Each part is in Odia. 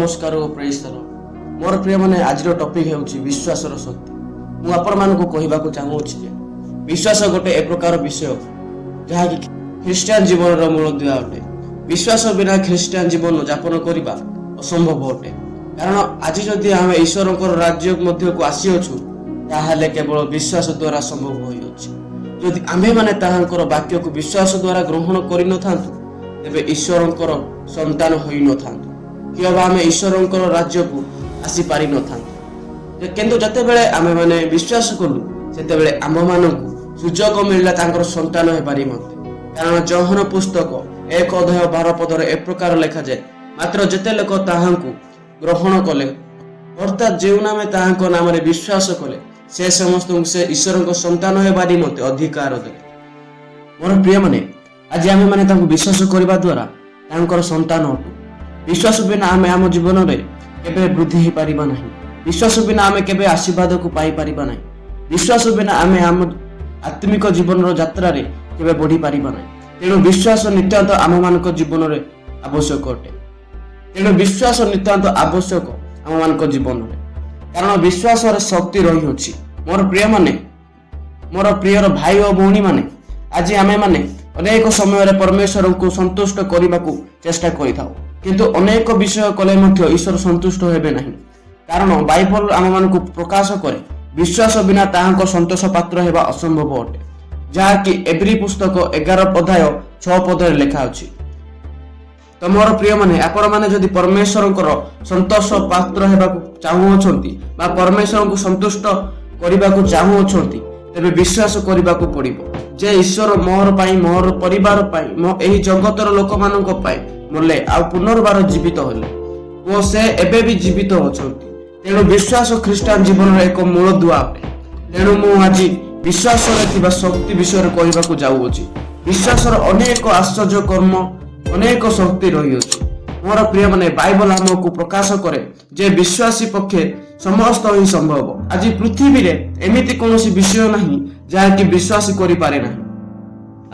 ନମସ୍କାର ଓ ପ୍ରେଇସ୍ତର। ମୋର ପ୍ରିୟମାନେ, ଆଜିର ଟପିକ୍ ହେଉଛି ବିଶ୍ୱାସର ଶକ୍ତି। ମୁଁ ଆପଣମାନଙ୍କୁ କହିବାକୁ ଚାହୁଁଅଛି ଯେ ବିଶ୍ୱାସ ଗୋଟେ ଏ ପ୍ରକାର ବିଷୟ, ଯାହାକି ଖ୍ରୀଷ୍ଟିଆନ ଜୀବନର ମୂଳଦୁଆ ଅଟେ। ବିଶ୍ୱାସ ବିନା ଖ୍ରୀଷ୍ଟିଆନ ଜୀବନ ଯାପନ କରିବା ଅସମ୍ଭବ ଅଟେ। କାରଣ ଆଜି ଯଦି ଆମେ ଈଶ୍ୱରଙ୍କର ରାଜ୍ୟ ମଧ୍ୟକୁ ଆସିଅଛୁ, ତାହେଲେ କେବଳ ବିଶ୍ୱାସ ଦ୍ୱାରା ସମ୍ଭବ ହୋଇଅଛି। ଯଦି ଆମ୍ଭେମାନେ ତାହାଙ୍କର ବାକ୍ୟକୁ ବିଶ୍ୱାସ ଦ୍ୱାରା ଗ୍ରହଣ କରିନଥାନ୍ତୁ, ତେବେ ଈଶ୍ୱରଙ୍କର ସନ୍ତାନ ହୋଇନଥାନ୍ତୁ କିମ୍ବା ଆମେ ଈଶ୍ୱରଙ୍କର ରାଜ୍ୟକୁ ଆସିପାରିନଥାନ୍ତୁ। କିନ୍ତୁ ଯେତେବେଳେ ଆମେମାନେ ବିଶ୍ୱାସ କଲୁ, ସେତେବେଳେ ଆମ୍ଭମାନଙ୍କୁ ସୁଯୋଗ ମିଳିଲା ତାଙ୍କର ସନ୍ତାନ ହେବା ନିମନ୍ତେ। କାରଣ ଯୋହନ ପୁସ୍ତକ 1 ଅଧ୍ୟାୟ 12 ପଦରେ ଏ ପ୍ରକାର ଲେଖାଯାଏ, "ମାତ୍ର ଯେତେ ଲୋକ ତାହାଙ୍କୁ ଗ୍ରହଣ କଲେ, ଅର୍ଥାତ୍ ଯେଉଁ ନାମେ ତାହାଙ୍କ ନାମରେ ବିଶ୍ୱାସ କଲେ, ସେ ସମସ୍ତଙ୍କୁ ସେ ଈଶ୍ୱରଙ୍କ ସନ୍ତାନ ହେବା ନିମନ୍ତେ ଅଧିକାର ଦେଲେ।" ମୋର ପ୍ରିୟମାନେ, ଆଜି ଆମେମାନେ ତାଙ୍କୁ ବିଶ୍ୱାସ କରିବା ଦ୍ୱାରା ତାଙ୍କର ସନ୍ତାନ ଅଟୁ। ବିଶ୍ୱାସ ବିନା ଆମେ ଆମ ଜୀବନରେ କେବେ ବୃଦ୍ଧି ହେଇପାରିବା ନାହିଁ। ବିଶ୍ୱାସ ବିନା ଆମେ କେବେ ଆଶୀର୍ବାଦକୁ ପାଇପାରିବା ନାହିଁ। ବିଶ୍ୱାସ ବିନା ଆମେ ଆମ ଆତ୍ମିକ ଜୀବନର ଯାତ୍ରାରେ କେବେ ବଢ଼ିପାରିବା ନାହିଁ। ତେଣୁ ବିଶ୍ୱାସ ନିତାନ୍ତ ଆମମାନଙ୍କ ଜୀବନରେ ଆବଶ୍ୟକ ଅଟେ। ତେଣୁ ବିଶ୍ୱାସ ନିତାନ୍ତ ଆବଶ୍ୟକ ଆମମାନଙ୍କ ଜୀବନରେ, କାରଣ ବିଶ୍ୱାସରେ ଶକ୍ତି ରହିଅଛି। ମୋର ପ୍ରିୟମାନେ, ମୋର ପ୍ରିୟର ଭାଇ ଓ ଭଉଣୀମାନେ, ଆଜି ଆମେମାନେ ଅନେକ ସମୟରେ ପରମେଶ୍ୱରଙ୍କୁ ସନ୍ତୁଷ୍ଟ କରିବାକୁ ଚେଷ୍ଟା କରିଥାଉ। କିନ୍ତୁ ଅନେକ ବିଷୟ କଲେ ମଧ୍ୟ ଈଶ୍ୱର ସନ୍ତୁଷ୍ଟ ହେବେ ନାହିଁ। କାରଣ ବାଇବଲ ଆମମାନଙ୍କୁ ପ୍ରକାଶ କରେ, ବିଶ୍ୱାସ ବିନା ତାହାଙ୍କ ସନ୍ତୋଷ ପାତ୍ର ହେବା ଅସମ୍ଭବ ଅଟେ, ଯାହାକି ଏବ୍ରୀ ପୁସ୍ତକ 11 ଅଧ୍ୟାୟ 6 ପଦରେ ଲେଖା ଅଛି। ତ ମୋର ପ୍ରିୟମାନେ, ଆପଣମାନେ ଯଦି ପରମେଶ୍ୱରଙ୍କର ସନ୍ତୋଷ ପାତ୍ର ହେବାକୁ ଚାହୁଁଅଛନ୍ତି ବା ପରମେଶ୍ୱରଙ୍କୁ ସନ୍ତୁଷ୍ଟ କରିବାକୁ ଚାହୁଁଅଛନ୍ତି, ତେବେ ବିଶ୍ୱାସ କରିବାକୁ ପଡ଼ିବ ଯେ ଈଶ୍ୱର ମୋର ପାଇଁ, ମୋର ପରିବାର ପାଇଁ, ମୋ ଏହି ଜଗତର ଲୋକମାନଙ୍କ ପାଇଁ ମଲେ ଆଉ ପୁନର୍ବାର ଜୀବିତ ହେଲେ ଓ ସେ ଏବେ ବି ଜୀବିତ ଅଛନ୍ତି। ତେଣୁ ବିଶ୍ୱାସ ଖ୍ରୀଷ୍ଟିଆନ ଜୀବନର ଏକ ମୂଳଦୁଆ ଅଟେ। ତେଣୁ ମୁଁ ଆଜି ବିଶ୍ୱାସରେ ଥିବା ଶକ୍ତି ବିଷୟରେ କହିବାକୁ ଯାଉଅଛି। ବିଶ୍ୱାସର ଅନେକ ଆଶ୍ଚର୍ଯ୍ୟ କର୍ମ, ଅନେକ ଶକ୍ତି ରହିଅଛି। ମୋର ପ୍ରିୟମାନେ, ବାଇବଲ ଆମକୁ ପ୍ରକାଶ କରେ ଯେ ବିଶ୍ୱାସୀ ପକ୍ଷେ ସମସ୍ତ ହିଁ ସମ୍ଭବ। ଆଜି ପୃଥିବୀରେ ଏମିତି କୌଣସି ବିଷୟ ନାହିଁ, ଯାହାକି ବିଶ୍ୱାସ କରିପାରେ ନାହିଁ।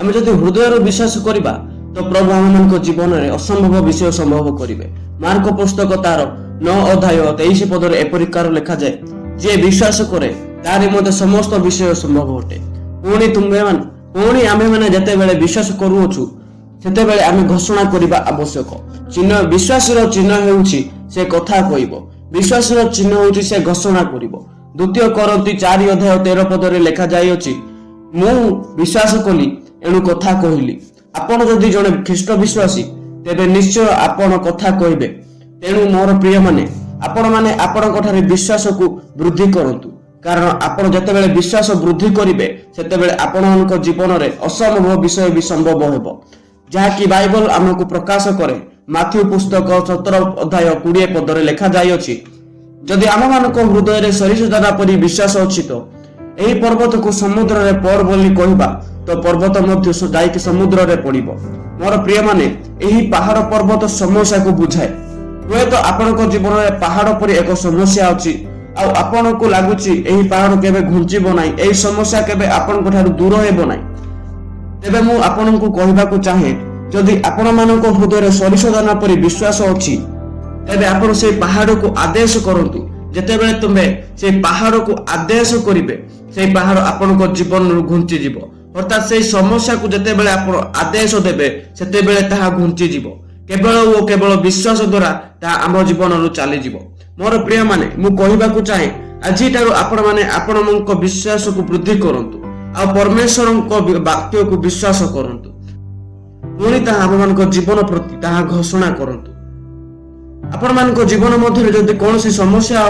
ଆମେ ଯଦି ହୃଦୟରୁ ବିଶ୍ୱାସ କରିବା, ତ ପ୍ରଭୁ ଆମମାନଙ୍କ ଜୀବନରେ ଅସମ୍ଭବ ବିଷୟ ସମ୍ଭବ କରିବେ। ମାର୍କ ପୁସ୍ତକ ତାର 9 ଅଧ୍ୟାୟ 23 ପଦରେ ଏପରିକାର ଲେଖାଯାଏ, "ଯିଏ ବିଶ୍ୱାସ କରେ, ତା ନିମନ୍ତେ ସମସ୍ତ ବିଷୟ ସମ୍ଭବ ଅଟେ।" ପୁଣି ଆମ୍ଭେମାନେ ଯେତେବେଳେ ବିଶ୍ୱାସ କରୁଅଛୁ, ସେତେବେଳେ ଆମେ ଘୋଷଣା କରିବା ଆବଶ୍ୟକ। ଚିହ୍ନ ବିଶ୍ୱାସର ଚିହ୍ନ ହେଉଛି ସେ କଥା କହିବ। ବିଶ୍ୱାସର ଚିହ୍ନ ହେଉଛି ସେ ଘୋଷଣା କରିବ। ଦ୍ୱିତୀୟ କରିନ୍ଥୀୟ 4 ଅଧ୍ୟାୟ 13 ପଦରେ ଲେଖାଯାଇଅଛି, "ମୁଁ ବିଶ୍ୱାସ କଲି, ଏଣୁ କଥା କହିଲି।" ଆପଣ ଯଦି ଜଣେ ଖ୍ରୀଷ୍ଟ ବିଶ୍ୱାସୀ, ତେବେ ନିଶ୍ଚୟ ଆପଣ କଥା କହିବେ। ତେଣୁ ମୋର ପ୍ରିୟମାନେ, ଆପଣମାନେ ଆପଣଙ୍କ ଠାରେ ବିଶ୍ୱାସକୁ ବୃଦ୍ଧି କରନ୍ତୁ। କାରଣ ଆପଣ ଯେତେବେଳେ ବିଶ୍ୱାସ ବୃଦ୍ଧି କରିବେ, ସେତେବେଳେ ଆପଣଙ୍କ ଜୀବନରେ ଅସମ୍ଭବ ବିଷୟ ବି ସମ୍ଭବ ହେବ, ଯାହାକି ବାଇବଲ ଆମକୁ ପ୍ରକାଶ କରେ। ମାଥ୍ୟୁ ପୁସ୍ତକ 17 ଅଧ୍ୟାୟ 20 ପଦରେ ଲେଖାଯାଇଅଛି, "ଯଦି ଆମମାନଙ୍କ ହୃଦୟରେ ସୋରିଷ ଦାନା ପରି ବିଶ୍ୱାସ ଅଛି, ତ ଏହି ପର୍ବତକୁ ସମୁଦ୍ରରେ ପଡ ବୋଲି କହିବା, ତ ପର୍ବତ ମଧ୍ୟ ଯାଇକି ସମୁଦ୍ରରେ ପଡିବ।" ମୋର ପ୍ରିୟମାନେ, ଏହି ପାହାଡ ପର୍ବତ ସମସ୍ୟାକୁ ବୁଝାଏ। ହୁଏତ ଆପଣଙ୍କ ଜୀବନରେ ପାହାଡ ପରି ଏକ ସମସ୍ୟା ଅଛି ଆଉ ଆପଣଙ୍କୁ ଲାଗୁଛି ଏହି ପାହାଡ କେବେ ଘୁଞ୍ଚିବ ନାହିଁ, ଏହି ସମସ୍ୟା କେବେ ଆପଣଙ୍କ ଠାରୁ ଦୂର ହେବ ନାହିଁ। ତେବେ ମୁଁ ଆପଣଙ୍କୁ କହିବାକୁ ଚାହେଁ, ଯଦି ଆପଣମାନଙ୍କ ହୃଦୟରେ ସୋରିଷ ଦାନା ପରି ବିଶ୍ୱାସ ଅଛି, ତେବେ ଆପଣ ସେଇ ପାହାଡକୁ ଆଦେଶ କରନ୍ତୁ। ଯେତେବେଳେ ତୁମେ ସେଇ ପାହାଡକୁ ଆଦେଶ କରିବେ, ସେଇ ପାହାଡ ଆପଣଙ୍କ ଜୀବନରୁ ଘୁଞ୍ଚିଯିବ। ଅର୍ଥାତ୍ ସେଇ ସମସ୍ୟାକୁ ଯେତେବେଳେ ଆପଣ ଆଦେଶ ଦେବେ, ସେତେବେଳେ ତାହା ଘୁଞ୍ଚିଯିବ। କେବଳ ଓ କେବଳ ବିଶ୍ୱାସ ଦ୍ୱାରା ତାହା ଆମ ଜୀବନରୁ ଚାଲିଯିବ। ମୋର ପ୍ରିୟମାନେ, ମୁଁ କହିବାକୁ ଚାହେଁ, ଆଜିଠାରୁ ଆପଣମାନେ ଆପଣଙ୍କ ବିଶ୍ୱାସକୁ ବୃଦ୍ଧି କରନ୍ତୁ ଆଉ ପରମେଶ୍ୱରଙ୍କ ବାକ୍ୟକୁ ବିଶ୍ୱାସ କରନ୍ତୁ। ପୁଣି ତାହା ଆମମାନଙ୍କ ଜୀବନ ପ୍ରତି ତାହା ଘୋଷଣା କରନ୍ତୁ। ଆପଣମାନଙ୍କ ଜୀବନ ମଧ୍ୟରେ ଯଦି କୌଣସି ସମସ୍ୟା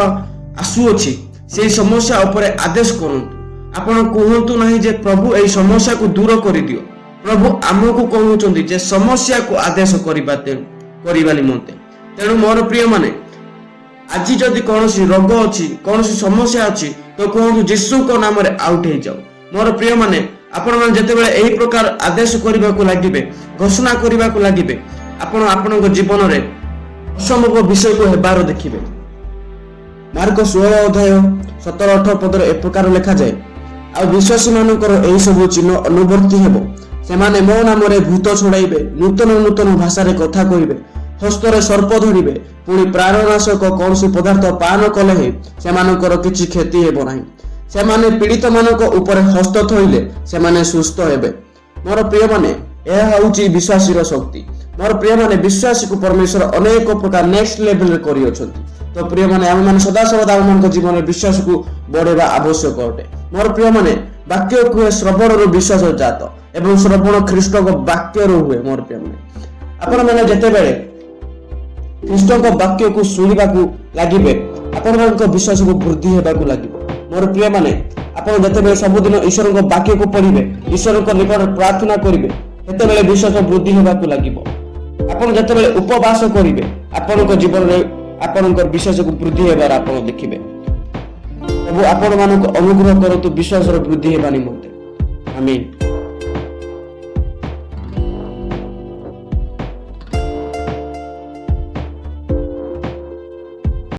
ଆସୁଅଛି, ସେଇ ସମସ୍ୟା ଉପରେ ଆଦେଶ କରନ୍ତୁ। ଆପଣ କୁହନ୍ତୁ ନାହିଁ ଯେ ପ୍ରଭୁ, ଏହି ସମସ୍ୟାକୁ ଦୂର କରିଦିଅ। ପ୍ରଭୁ ଆମକୁ କହୁଛନ୍ତି ଯେ ସମସ୍ୟାକୁ ଆଦେଶ କରିବା, ତେଣୁ କରିବା ନିମନ୍ତେ। ତେଣୁ ମୋର ପ୍ରିୟମାନେ, ଆଜି ଯଦି କୌଣସି ରୋଗ ଅଛି, କୌଣସି ସମସ୍ୟା ଅଛି, ତ କୁହନ୍ତୁ, "ଯୀଶୁଙ୍କ ନାମରେ ଆଉଟ୍ ହେଇଯାଉ।" ମୋର ପ୍ରିୟମାନେ, ଆପଣମାନେ ଯେତେବେଳେ ଏହି ପ୍ରକାର ଆଦେଶ କରିବାକୁ ଲାଗିବେ, ଘୋଷଣା କରିବାକୁ ଲାଗିବେ, ଆପଣ ଆପଣଙ୍କ ଜୀବନରେ ଅସମ୍ଭବ ବିଷୟକୁ ହେବାର ଦେଖିବେ। ମାର୍କ 16 ଅଧ୍ୟାୟ 17 18 ପଦରେ ଏ ପ୍ରକାର ଲେଖାଯାଏ, "ଆଉ ବିଶ୍ୱାସୀ ମାନଙ୍କର ଏହି ସବୁ ଚିହ୍ନ ଅନୁବର୍ତ୍ତୀ ହେବ। ସେମାନେ ମୋ ନାମରେ ଭୂତ ଛଡ଼ାଇବେ, ନୂତନ ନୂତନ ଭାଷାରେ କଥା କହିବେ, ହସ୍ତରେ ସର୍ପ ଧରିବେ, ପୁଣି ପ୍ରାଣନାଶକ କୌଣସି ପଦାର୍ଥ ପାନ କଲେ ହିଁ ସେମାନଙ୍କର କିଛି କ୍ଷତି ହେବ ନାହିଁ। ସେମାନେ ପୀଡ଼ିତମାନଙ୍କ ଉପରେ ହସ୍ତ ଥୋଇଲେ ସେମାନେ ସୁସ୍ଥ ହେବେ। ମୋର ପ୍ରିୟମାନେ, ଏହା ହେଉଛି ବିଶ୍ୱାସୀର ଶକ୍ତି। ମୋର ପ୍ରିୟମାନେ, ବିଶ୍ୱାସୀକୁ ପରମେଶ୍ୱର ଅନେକ ପ୍ରକାର ନେକ୍ସଟ ଲେଭେଲରେ କରିଅଛନ୍ତି। ତ ପ୍ରିୟମାନେ, ଆମେମାନେ ସଦାସର୍ବଦା ଆମମାନଙ୍କ ଜୀବନରେ ବିଶ୍ୱାସକୁ ବଢ଼େଇବା ଆବଶ୍ୟକ ଅଟେ। ମୋର ପ୍ରିୟମାନେ, ବାକ୍ୟ କୁହେ, ଶ୍ରବଣରୁ ବିଶ୍ୱାସ ଜାତ ଏବଂ ଶ୍ରବଣ ଖ୍ରୀଷ୍ଟଙ୍କ ବାକ୍ୟରୁ ହୁଏ। ମୋର ପ୍ରିୟମାନେ, ଆପଣମାନେ ଯେତେବେଳେ ଖ୍ରୀଷ୍ଟଙ୍କ ବାକ୍ୟକୁ ଶୁଣିବାକୁ ଲାଗିବେ, ଆପଣମାନଙ୍କ ବିଶ୍ୱାସକୁ ବୃଦ୍ଧି ହେବାକୁ ଲାଗିବ। ମୋର ପ୍ରିୟମାନେ, ଆପଣ ଯେତେବେଳେ ସବୁଦିନ ଈଶ୍ୱରଙ୍କ ବାକ୍ୟକୁ ପଢ଼ିବେ, ଈଶ୍ୱରଙ୍କ ନିକଟରେ ପ୍ରାର୍ଥନା କରିବେ, ସେତେବେଳେ ବିଶ୍ୱାସ ବୃଦ୍ଧି ହେବାକୁ ଲାଗିବ। ଆପଣ ଯେତେବେଳେ ଉପବାସ କରିବେ, ଆପଣଙ୍କ ଜୀବନରେ ଆପଣଙ୍କର ବିଶ୍ୱାସକୁ ବୃଦ୍ଧି ହେବାର ଆପଣ ଦେଖିବେ। ପ୍ରଭୁ ଆପଣମାନଙ୍କୁ ଅନୁଗ୍ରହ କରନ୍ତୁ ବିଶ୍ୱାସର ବୃଦ୍ଧି ହେବା ନିମନ୍ତେ। ଆମିନ।